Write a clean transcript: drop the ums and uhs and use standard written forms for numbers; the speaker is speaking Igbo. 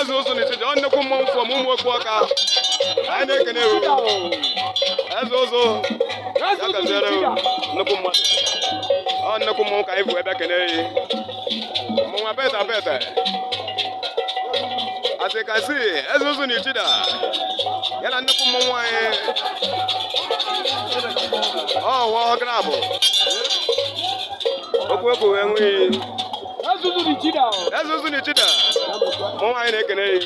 Eze ụzụ na Ichida, ọ nnukwu mmọnwụ from ụmụ okpu ọka. Anyị na-ekene ewu. Eze ụzụ, ya gaziere ewu, nnukwu mmadụ. Ọ nnukwu mmọnwụ ka anyị bụ ebe kene yi. Mmọnwụ apete apete. As you can see, eze ụzụ na Ichida, ya na nnukwu mmọnwụ anyị. Ọ wụọ grabụ. Okwu ekwu enweghị. Eze ụzụ na Ichida, mmọnwụ anyị na-ekene yi.